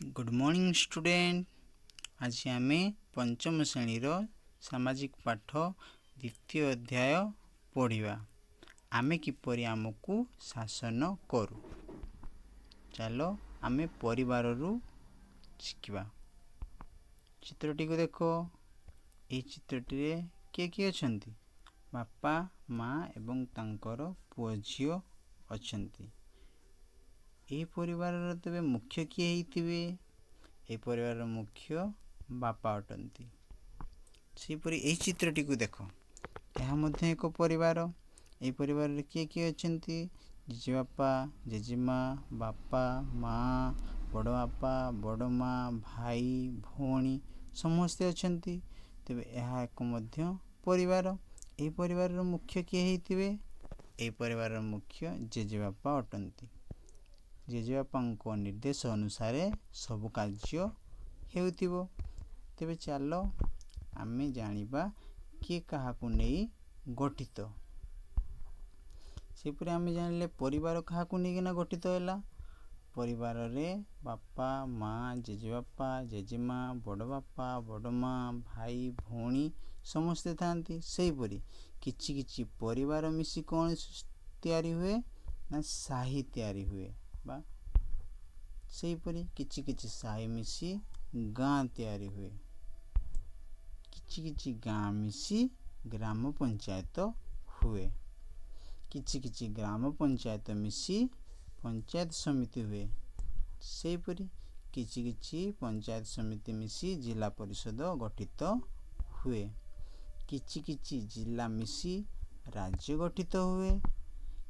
Good morning student. ଆଜି ଆମେ ପଞ୍ଚମ ଶ୍ରେଣୀର ସାମାଜିକ ପାଠ ଦ୍ୱିତୀୟ ଅଧ୍ୟାୟ ପଢ଼ିବା, ଆମେ କିପରି ଆମକୁ ଶାସନ କରୁ। ଚାଲ ଆମେ ପରିବାରରୁ ଶିଖିବା। ଚିତ୍ରଟିକୁ ଦେଖ। ଏହି ଚିତ୍ରଟିରେ କିଏ କିଏ ଅଛନ୍ତି? ବାପା, ମା ଏବଂ ତାଙ୍କର ପୁଅ ଝିଅ ଅଛନ୍ତି। ଏହି ପରିବାରର ତେବେ ମୁଖ୍ୟ କିଏ ହେଇଥିବେ? ଏହି ପରିବାରର ମୁଖ୍ୟ ବାପା ଅଟନ୍ତି। ସେହିପରି ଏହି ଚିତ୍ରଟିକୁ ଦେଖ। ଏହା ମଧ୍ୟ ଏକ ପରିବାର। ଏହି ପରିବାରରେ କିଏ କିଏ ଅଛନ୍ତି? ଜେଜେବାପା, ଜେଜେମା, ବାପା, ମା, ବଡ଼ ବାପା, ବଡ଼ ମା, ଭାଇ, ଭଉଣୀ ସମସ୍ତେ ଅଛନ୍ତି। ତେବେ ଏହା ଏକ ମଧ୍ୟ ପରିବାର। ଏହି ପରିବାରର ମୁଖ୍ୟ କିଏ ହେଇଥିବେ? ଏହି ପରିବାରର ମୁଖ୍ୟ ଜେଜେବାପା ଅଟନ୍ତି। ଜେଜେବାପାଙ୍କ ନିର୍ଦ୍ଦେଶ ଅନୁସାରେ ସବୁ କାର୍ଯ୍ୟ ହେଉଥିବ। ତେବେ ଚାଲ ଆମେ ଜାଣିବା କିଏ କାହାକୁ ନେଇ ଗଠିତ। ସେହିପରି ଆମେ ଜାଣିଲେ ପରିବାର କାହାକୁ ନେଇକିନା ଗଠିତ ହେଲା। ପରିବାରରେ ବାପା, ମା, ଜେଜେବାପା, ଜେଜେମା, ବଡ଼ ବାପା, ବଡ଼ ମା, ଭାଇ, ଭଉଣୀ ସମସ୍ତେ ଥାଆନ୍ତି। ସେହିପରି କିଛି କିଛି ପରିବାର ମିଶି କ'ଣ ତିଆରି ହୁଏ ନା ସାହି ତିଆରି ହୁଏ ବା ସେହିପରି କିଛି କିଛି ସାହି ମିଶି ଗାଁ ତିଆରି ହୁଏ। କିଛି କିଛି ଗାଁ ମିଶି ଗ୍ରାମ ପଞ୍ଚାୟତ ହୁଏ। କିଛି କିଛି ଗ୍ରାମ ପଞ୍ଚାୟତ ମିଶି ପଞ୍ଚାୟତ ସମିତି ହୁଏ। ସେହିପରି କିଛି କିଛି ପଞ୍ଚାୟତ ସମିତି ମିଶି ଜିଲ୍ଲା ପରିଷଦ ଗଠିତ ହୁଏ। କିଛି କିଛି ଜିଲ୍ଲା ମିଶି ରାଜ୍ୟ ଗଠିତ ହୁଏ।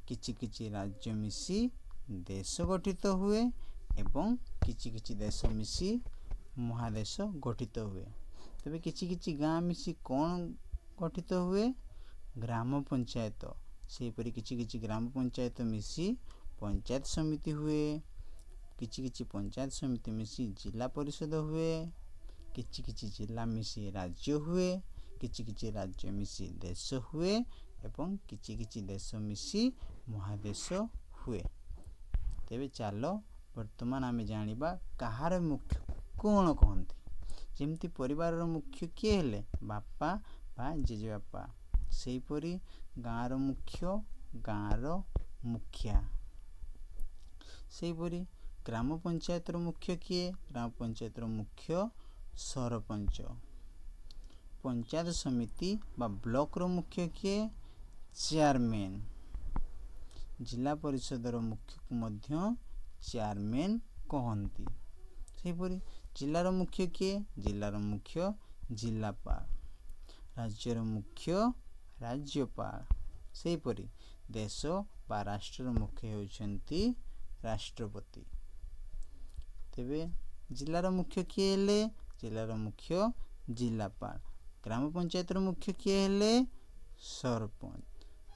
କିଛି କିଛି ରାଜ୍ୟ ମିଶି ଦେଶ ଗଠିତ ହୁଏ ଏବଂ କିଛି କିଛି ଦେଶ ମିଶି ମହାଦେଶ ଗଠିତ ହୁଏ। ତେବେ କିଛି କିଛି ଗାଁ ମିଶି କ'ଣ ଗଠିତ ହୁଏ? ଗ୍ରାମ ପଞ୍ଚାୟତ। ସେହିପରି କିଛି କିଛି ଗ୍ରାମ ପଞ୍ଚାୟତ ମିଶି ପଞ୍ଚାୟତ ସମିତି ହୁଏ। କିଛି କିଛି ପଞ୍ଚାୟତ ସମିତି ମିଶି ଜିଲ୍ଲା ପରିଷଦ ହୁଏ। କିଛି କିଛି ଜିଲ୍ଲା ମିଶି ରାଜ୍ୟ ହୁଏ। କିଛି କିଛି ରାଜ୍ୟ ମିଶି ଦେଶ ହୁଏ ଏବଂ କିଛି କିଛି ଦେଶ ମିଶି ମହାଦେଶ ହୁଏ। ତେବେ ଚାଲ ବର୍ତ୍ତମାନ ଆମେ ଜାଣିବା କାହାର ମୁଖ୍ୟ କ'ଣ କହନ୍ତି। ଯେମିତି ପରିବାରର ମୁଖ୍ୟ କିଏ ହେଲେ? ବାପା ବା ଜେଜେବାପା। ସେହିପରି ଗାଁର ମୁଖ୍ୟ ଗାଁର ମୁଖିଆ। ସେହିପରି ଗ୍ରାମ ପଞ୍ଚାୟତର ମୁଖ୍ୟ କିଏ? ଗ୍ରାମ ପଞ୍ଚାୟତର ମୁଖ୍ୟ ସରପଞ୍ଚ। ପଞ୍ଚାୟତ ସମିତି ବା ବ୍ଲକର ମୁଖ୍ୟ କିଏ? ଚେୟାରମ୍ୟାନ୍। ଜିଲ୍ଲା ପରିଷଦର ମୁଖ୍ୟକୁ ମଧ୍ୟ ଚେୟାରମ୍ୟାନ୍ କହନ୍ତି। ସେହିପରି ଜିଲ୍ଲାର ମୁଖ୍ୟ କିଏ? ଜିଲ୍ଲାର ମୁଖ୍ୟ ଜିଲ୍ଲାପାଳ। ରାଜ୍ୟର ମୁଖ୍ୟ ରାଜ୍ୟପାଳ। ସେହିପରି ଦେଶ ବା ରାଷ୍ଟ୍ରର ମୁଖ୍ୟ ହେଉଛନ୍ତି ରାଷ୍ଟ୍ରପତି। ତେବେ ଜିଲ୍ଲାର ମୁଖ୍ୟ କିଏ ହେଲେ? ଜିଲ୍ଲାର ମୁଖ୍ୟ ଜିଲ୍ଲାପାଳ। ଗ୍ରାମ ପଞ୍ଚାୟତର ମୁଖ୍ୟ କିଏ ହେଲେ? ସରପଞ୍ଚ।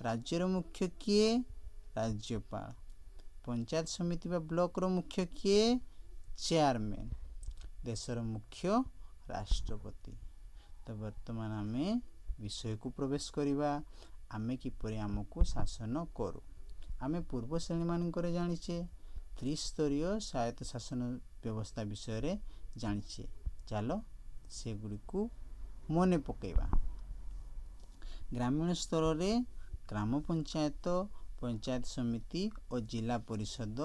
ରାଜ୍ୟର ମୁଖ୍ୟ କିଏ? ରାଜ୍ୟପାଳ। ପଞ୍ଚାୟତ ସମିତି ବା ବ୍ଲକର ମୁଖ୍ୟ କିଏ? ଚେୟାରମ୍ୟାନ୍। ଦେଶର ମୁଖ୍ୟ ରାଷ୍ଟ୍ରପତି। ତ ବର୍ତ୍ତମାନ ଆମେ ବିଷୟକୁ ପ୍ରବେଶ କରିବା, ଆମେ କିପରି ଆମକୁ ଶାସନ କରୁ। ଆମେ ପୂର୍ବ ଶ୍ରେଣୀମାନଙ୍କରେ ଜାଣିଛେ, ତ୍ରିସ୍ତରୀୟ ସ୍ୱାୟତ୍ତ ଶାସନ ବ୍ୟବସ୍ଥା ବିଷୟରେ ଜାଣିଛେ। ଚାଲ ସେଗୁଡ଼ିକୁ ମନେ ପକାଇବା। ଗ୍ରାମୀଣ ସ୍ତରରେ ଗ୍ରାମ ପଞ୍ଚାୟତ, ପଞ୍ଚାୟତ ସମିତି ଓ ଜିଲ୍ଲା ପରିଷଦ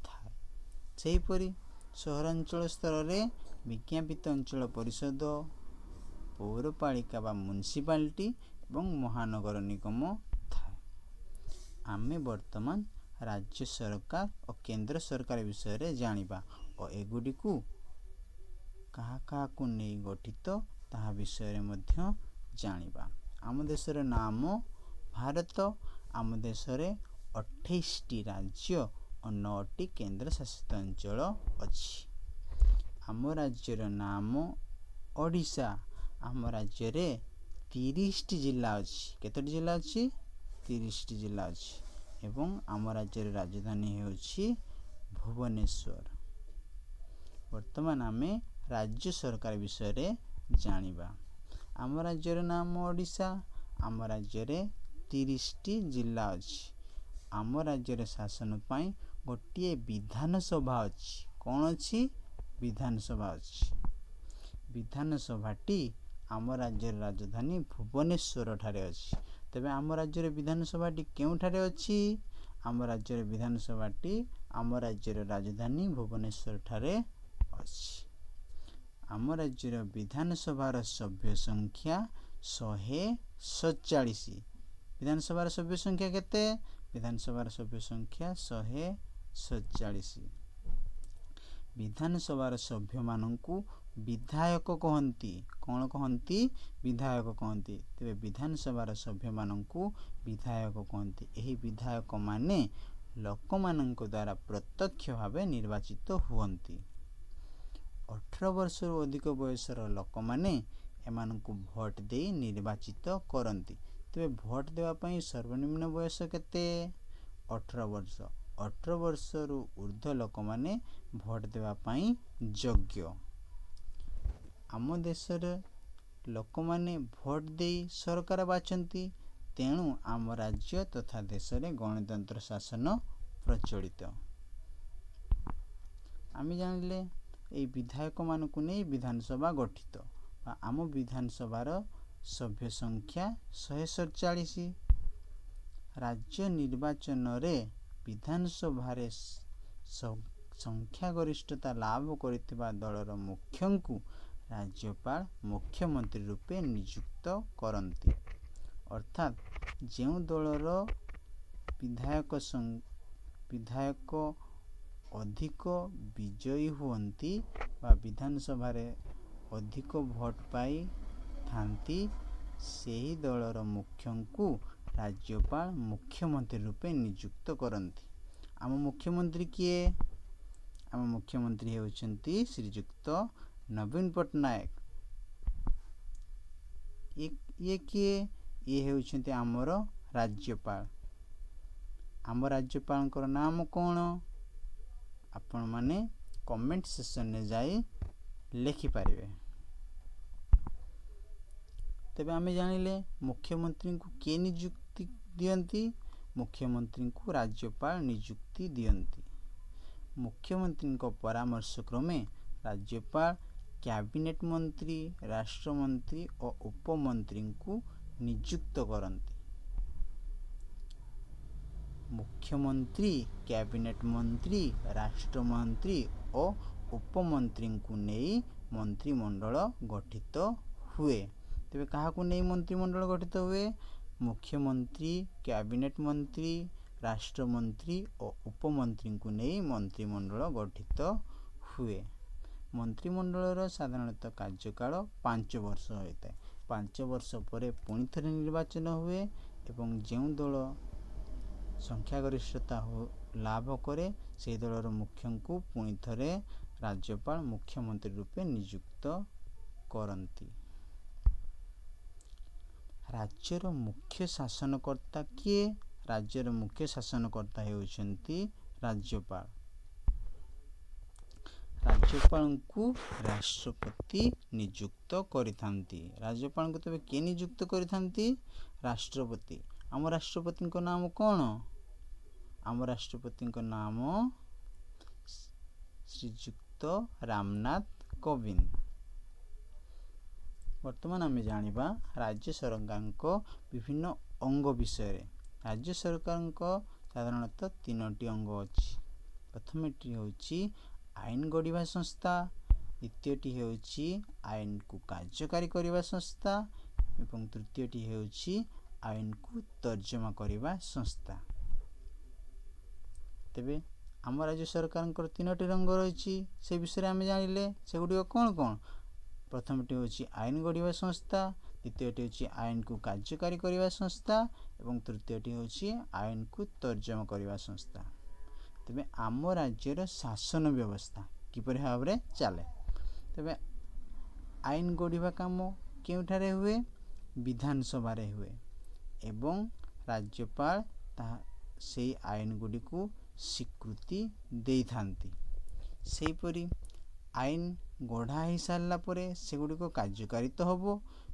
ଥାଏ। ସେହିପରି ସହରାଞ୍ଚଳ ସ୍ତରରେ ବିଜ୍ଞାପିତ ଅଞ୍ଚଳ ପରିଷଦ, ପୌରପାଳିକା ବା ମ୍ୟୁନିସିପାଲିଟି ଏବଂ ମହାନଗର ନିଗମ ଥାଏ। ଆମେ ବର୍ତ୍ତମାନ ରାଜ୍ୟ ସରକାର ଓ କେନ୍ଦ୍ର ସରକାର ବିଷୟରେ ଜାଣିବା ଓ ଏଗୁଡ଼ିକୁ କାହା କାହାକୁ ନେଇ ଗଠିତ, ତାହା ବିଷୟରେ ମଧ୍ୟ ଜାଣିବା। ଆମ ଦେଶର ନାମ ଭାରତ। ଆମ ଦେଶରେ 28ଟି ରାଜ୍ୟ ଓ 9ଟି କେନ୍ଦ୍ର ଶାସିତ ଅଞ୍ଚଳ ଅଛି। ଆମ ରାଜ୍ୟର ନାମ ଓଡ଼ିଶା। ଆମ ରାଜ୍ୟରେ 30ଟି ଜିଲ୍ଲା ଅଛି। କେତୋଟି ଜିଲ୍ଲା ଅଛି? 30ଟି ଜିଲ୍ଲା ଅଛି ଏବଂ ଆମ ରାଜ୍ୟର ରାଜଧାନୀ ହେଉଛି ଭୁବନେଶ୍ୱର। ବର୍ତ୍ତମାନ ଆମେ ରାଜ୍ୟ ସରକାର ବିଷୟରେ ଜାଣିବା। ଆମ ରାଜ୍ୟର ନାମ ଓଡ଼ିଶା। ଆମ ରାଜ୍ୟରେ 30ଟି ଜିଲ୍ଲା ଅଛି। ଆମ ରାଜ୍ୟରେ ଶାସନ ପାଇଁ ଗୋଟିଏ ବିଧାନସଭା ଅଛି। କ'ଣ ଅଛି? ବିଧାନସଭା ଅଛି। ବିଧାନସଭାଟି ଆମ ରାଜ୍ୟର ରାଜଧାନୀ ଭୁବନେଶ୍ୱର ଠାରେ ଅଛି। ତେବେ ଆମ ରାଜ୍ୟର ବିଧାନସଭାଟି କେଉଁଠାରେ ଅଛି? ଆମ ରାଜ୍ୟର ବିଧାନସଭାଟି ଆମ ରାଜ୍ୟର ରାଜଧାନୀ ଭୁବନେଶ୍ୱର ଠାରେ ଅଛି। ଆମ ରାଜ୍ୟର ବିଧାନସଭାର ସଭ୍ୟ ସଂଖ୍ୟା 147। ବିଧାନସଭାର ସଭ୍ୟ ସଂଖ୍ୟା କେତେ? ବିଧାନସଭାର ସଭ୍ୟ ସଂଖ୍ୟା 147। ବିଧାନସଭାର ସଭ୍ୟମାନଙ୍କୁ ବିଧାୟକ କହନ୍ତି। କ'ଣ କହନ୍ତି? ବିଧାୟକ କହନ୍ତି। ତେବେ ବିଧାନସଭାର ସଭ୍ୟମାନଙ୍କୁ ବିଧାୟକ କହନ୍ତି। ଏହି ବିଧାୟକମାନେ ଲୋକମାନଙ୍କ ଦ୍ୱାରା ପ୍ରତ୍ୟକ୍ଷ ଭାବେ ନିର୍ବାଚିତ ହୁଅନ୍ତି। 18 ବର୍ଷରୁ ଅଧିକ ବୟସର ଲୋକମାନେ ଏମାନଙ୍କୁ ଭୋଟ ଦେଇ ନିର୍ବାଚିତ କରନ୍ତି। ତେବେ ଭୋଟ ଦେବା ପାଇଁ ସର୍ବନିମ୍ନ ବୟସ କେତେ? 18 ବର୍ଷ। 18 ବର୍ଷରୁ ଉର୍ଦ୍ଧ୍ୱ ଲୋକମାନେ ଭୋଟ ଦେବା ପାଇଁ ଯୋଗ୍ୟ। ଆମ ଦେଶରେ ଲୋକମାନେ ଭୋଟ ଦେଇ ସରକାର ବାଛନ୍ତି, ତେଣୁ ଆମ ରାଜ୍ୟ ତଥା ଦେଶରେ ଗଣତନ୍ତ୍ର ଶାସନ ପ୍ରଚଳିତ। ଆମେ ଜାଣିଲେ, ଏଇ ବିଧାୟକମାନଙ୍କୁ ନେଇ ବିଧାନସଭା ଗଠିତ ବା ଆମ ବିଧାନସଭାର ସଭ୍ୟ ସଂଖ୍ୟା 147। ରାଜ୍ୟ ନିର୍ବାଚନରେ ବିଧାନସଭାରେ ସଂଖ୍ୟାଗରିଷ୍ଠତା ଲାଭ କରିଥିବା ଦଳର ମୁଖ୍ୟଙ୍କୁ ରାଜ୍ୟପାଳ ମୁଖ୍ୟମନ୍ତ୍ରୀ ରୂପେ ନିଯୁକ୍ତ କରନ୍ତି। ଅର୍ଥାତ୍ ଯେଉଁ ଦଳର ବିଧାୟକ ଅଧିକ ବିଜୟୀ ହୁଅନ୍ତି ବା ବିଧାନସଭାରେ ଅଧିକ ଭୋଟ ପାଇଥାନ୍ତି, ସେହି ଦଳର ମୁଖ୍ୟଙ୍କୁ ରାଜ୍ୟପାଳ ମୁଖ୍ୟମନ୍ତ୍ରୀ ରୂପେ ନିଯୁକ୍ତ କରନ୍ତି। ଆମ ମୁଖ୍ୟମନ୍ତ୍ରୀ କିଏ? ଆମ ମୁଖ୍ୟମନ୍ତ୍ରୀ ହେଉଛନ୍ତି ଶ୍ରୀଯୁକ୍ତ ନବୀନ ପଟ୍ଟନାୟକ। ଇଏ କିଏ? ଇଏ ହେଉଛନ୍ତି ଆମର ରାଜ୍ୟପାଳ। ଆମ ରାଜ୍ୟପାଳଙ୍କର ନାମ କ'ଣ? ଆପଣମାନେ କମେଣ୍ଟ ସେକ୍ସନରେ ଯାଇ ଲେଖିପାରିବେ। ତେବେ ଆମେ ଜାଣିଲେ, ମୁଖ୍ୟମନ୍ତ୍ରୀଙ୍କୁ କିଏ ନିଯୁକ୍ତି ଦିଅନ୍ତି? ମୁଖ୍ୟମନ୍ତ୍ରୀଙ୍କୁ ରାଜ୍ୟପାଳ ନିଯୁକ୍ତି ଦିଅନ୍ତି। ମୁଖ୍ୟମନ୍ତ୍ରୀଙ୍କ ପରାମର୍ଶ କ୍ରମେ ରାଜ୍ୟପାଳ କ୍ୟାବିନେଟ୍ ମନ୍ତ୍ରୀ, ରାଷ୍ଟ୍ରମନ୍ତ୍ରୀ ଓ ଉପମନ୍ତ୍ରୀଙ୍କୁ ନିଯୁକ୍ତ କରନ୍ତି। ମୁଖ୍ୟମନ୍ତ୍ରୀ, କ୍ୟାବିନେଟ୍ ମନ୍ତ୍ରୀ, ରାଷ୍ଟ୍ରମନ୍ତ୍ରୀ ଓ ଉପମନ୍ତ୍ରୀଙ୍କୁ ନେଇ ମନ୍ତ୍ରିମଣ୍ଡଳ ଗଠିତ ହୁଏ। ତେବେ କାହାକୁ ନେଇ ମନ୍ତ୍ରିମଣ୍ଡଳ ଗଠିତ ହୁଏ? ମୁଖ୍ୟମନ୍ତ୍ରୀ, କ୍ୟାବିନେଟ୍ ମନ୍ତ୍ରୀ, ରାଷ୍ଟ୍ରମନ୍ତ୍ରୀ ଓ ଉପମନ୍ତ୍ରୀଙ୍କୁ ନେଇ ମନ୍ତ୍ରିମଣ୍ଡଳ ଗଠିତ ହୁଏ। ମନ୍ତ୍ରିମଣ୍ଡଳର ସାଧାରଣତଃ କାର୍ଯ୍ୟକାଳ 5 ବର୍ଷ ହୋଇଥାଏ। 5 ବର୍ଷ ପରେ ପୁଣି ଥରେ ନିର୍ବାଚନ ହୁଏ ଏବଂ ଯେଉଁ ଦଳ ସଂଖ୍ୟାଗରିଷ୍ଠତା ଲାଭ କରେ, ସେହି ଦଳର ମୁଖ୍ୟଙ୍କୁ ପୁଣି ଥରେ ରାଜ୍ୟପାଳ ମୁଖ୍ୟମନ୍ତ୍ରୀ ରୂପେ ନିଯୁକ୍ତ କରନ୍ତି। ରାଜ୍ୟର ମୁଖ୍ୟ ଶାସନକର୍ତ୍ତା କିଏ? ରାଜ୍ୟର ମୁଖ୍ୟ ଶାସନକର୍ତ୍ତା ହେଉଛନ୍ତି ରାଜ୍ୟପାଳ। ରାଜ୍ୟପାଳଙ୍କୁ ରାଷ୍ଟ୍ରପତି ନିଯୁକ୍ତ କରିଥାନ୍ତି। ରାଜ୍ୟପାଳଙ୍କୁ ତେବେ କିଏ ନିଯୁକ୍ତ କରିଥାନ୍ତି? ରାଷ୍ଟ୍ରପତି। ଆମ ରାଷ୍ଟ୍ରପତିଙ୍କ ନାମ କ'ଣ? ଆମ ରାଷ୍ଟ୍ରପତିଙ୍କ ନାମ ଶ୍ରୀଯୁକ୍ତ ରାମନାଥ କୋବିନ୍ଦ। ବର୍ତ୍ତମାନ ଆମେ ଜାଣିବା ରାଜ୍ୟ ସରକାରଙ୍କ ବିଭିନ୍ନ ଅଙ୍ଗ ବିଷୟରେ। ରାଜ୍ୟ ସରକାରଙ୍କ ସାଧାରଣତଃ ତିନୋଟି ଅଙ୍ଗ ଅଛି। ପ୍ରଥମଟି ହେଉଛି ଆଇନ ଗଢ଼ିବା ସଂସ୍ଥା, ଦ୍ୱିତୀୟଟି ହେଉଛି ଆଇନକୁ କାର୍ଯ୍ୟକାରୀ କରିବା ସଂସ୍ଥା ଏବଂ ତୃତୀୟଟି ହେଉଛି ଆଇନକୁ ତର୍ଜମା କରିବା ସଂସ୍ଥା। ତେବେ ଆମ ରାଜ୍ୟ ସରକାରଙ୍କର ତିନୋଟି ଅଙ୍ଗ ରହିଛି, ସେ ବିଷୟରେ ଆମେ ଜାଣିଲେ। ସେଗୁଡ଼ିକ କ'ଣ କ'ଣ? ପ୍ରଥମଟି ହେଉଛି ଆଇନ ଗଢ଼ିବା ସଂସ୍ଥା, ଦ୍ୱିତୀୟଟି ହେଉଛି ଆଇନକୁ କାର୍ଯ୍ୟକାରୀ କରିବା ସଂସ୍ଥା ଏବଂ ତୃତୀୟଟି ହେଉଛି ଆଇନକୁ ତର୍ଜମା କରିବା ସଂସ୍ଥା। ତେବେ ଆମ ରାଜ୍ୟର ଶାସନ ବ୍ୟବସ୍ଥା କିପରି ଭାବରେ ଚାଲେ? ତେବେ ଆଇନ ଗଢ଼ିବା କାମ କେଉଁଠାରେ ହୁଏ? ବିଧାନସଭାରେ ହୁଏ ଏବଂ ରାଜ୍ୟପାଳ ତାହା ସେଇ ଆଇନ ଗୁଡ଼ିକୁ ସ୍ୱୀକୃତି ଦେଇଥାନ୍ତି। ସେହିପରି ଆଇନ ଗଢ଼ା ହେଇସାରିଲା ପରେ ସେଗୁଡ଼ିକ କାର୍ଯ୍ୟକାରୀ ତ ହେବ।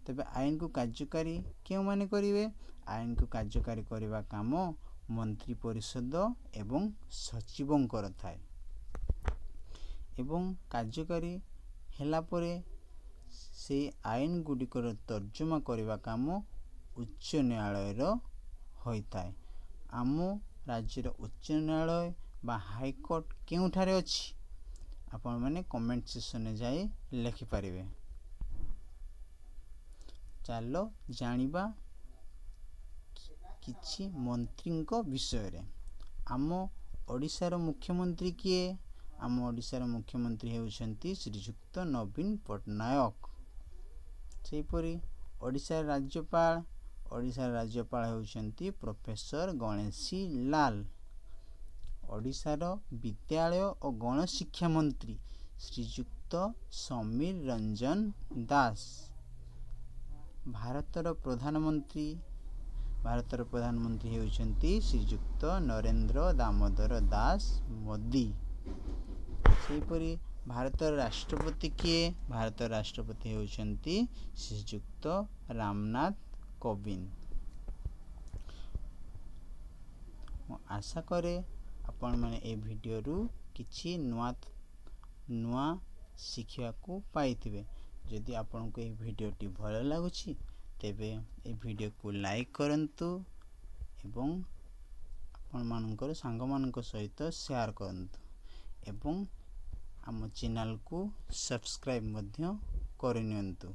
ତେବେ ଆଇନକୁ କାର୍ଯ୍ୟକାରୀ କେଉଁମାନେ କରିବେ? ଆଇନକୁ କାର୍ଯ୍ୟକାରୀ କରିବା କାମ ମନ୍ତ୍ରୀ ପରିଷଦ ଏବଂ ସଚିବଙ୍କର ଥାଏ। ଏବଂ କାର୍ଯ୍ୟକାରୀ ହେଲା ପରେ ସେଇ ଆଇନ ଗୁଡ଼ିକର ତର୍ଜମା କରିବା କାମ ଉଚ୍ଚ ନ୍ୟାୟାଳୟର ହୋଇଥାଏ। ଆମ ରାଜ୍ୟର ଉଚ୍ଚ ନ୍ୟାୟାଳୟ ବା ହାଇକୋର୍ଟ କେଉଁଠାରେ ଅଛି, ଆପଣମାନେ କମେଣ୍ଟ ସେକ୍ସନରେ ଯାଇ ଲେଖିପାରିବେ। ଚାଲ ଜାଣିବା କିଛି ମନ୍ତ୍ରୀଙ୍କ ବିଷୟରେ। ଆମ ଓଡ଼ିଶାର ମୁଖ୍ୟମନ୍ତ୍ରୀ କିଏ? ଆମ ଓଡ଼ିଶାର ମୁଖ୍ୟମନ୍ତ୍ରୀ ହେଉଛନ୍ତି ଶ୍ରୀଯୁକ୍ତ ନବୀନ ପଟ୍ଟନାୟକ। ସେହିପରି ଓଡ଼ିଶାର ରାଜ୍ୟପାଳ? ଓଡ଼ିଶାର ରାଜ୍ୟପାଳ ହେଉଛନ୍ତି ପ୍ରଫେସର ଗଣେଶୀ ଲାଲ। ଓଡ଼ିଶାର ବିଦ୍ୟାଳୟ ଓ ଗଣଶିକ୍ଷା ମନ୍ତ୍ରୀ ଶ୍ରୀଯୁକ୍ତ ସମୀର ରଞ୍ଜନ ଦାସ। ଭାରତର ପ୍ରଧାନମନ୍ତ୍ରୀ? ଭାରତର ପ୍ରଧାନମନ୍ତ୍ରୀ ହେଉଛନ୍ତି ଶ୍ରୀଯୁକ୍ତ ନରେନ୍ଦ୍ର ଦାମୋଦର ଦାସ ମୋଦି। ସେହିପରି ଭାରତର ରାଷ୍ଟ୍ରପତି କିଏ? ଭାରତର ରାଷ୍ଟ୍ରପତି ହେଉଛନ୍ତି ଶ୍ରୀଯୁକ୍ତ ରାମନାଥ କୋବିନ୍ଦ। ମୁଁ ଆଶା କରେ ଆପଣମାନେ ଏ ଭିଡ଼ିଓରୁ କିଛି ନୂଆ ନୂଆ ଶିଖିବାକୁ ପାଇଥିବେ। ଯଦି ଆପଣଙ୍କୁ ଏହି ଭିଡ଼ିଓଟି ଭଲ ଲାଗୁଛି, ତେବେ ଏ ଭିଡ଼ିଓକୁ ଲାଇକ୍ କରନ୍ତୁ ଏବଂ ଆପଣମାନଙ୍କର ସାଙ୍ଗମାନଙ୍କ ସହିତ ସେୟାର କରନ୍ତୁ ଏବଂ ଆମ ଚ୍ୟାନେଲକୁ ସବସ୍କ୍ରାଇବ୍ ମଧ୍ୟ କରିନିଅନ୍ତୁ।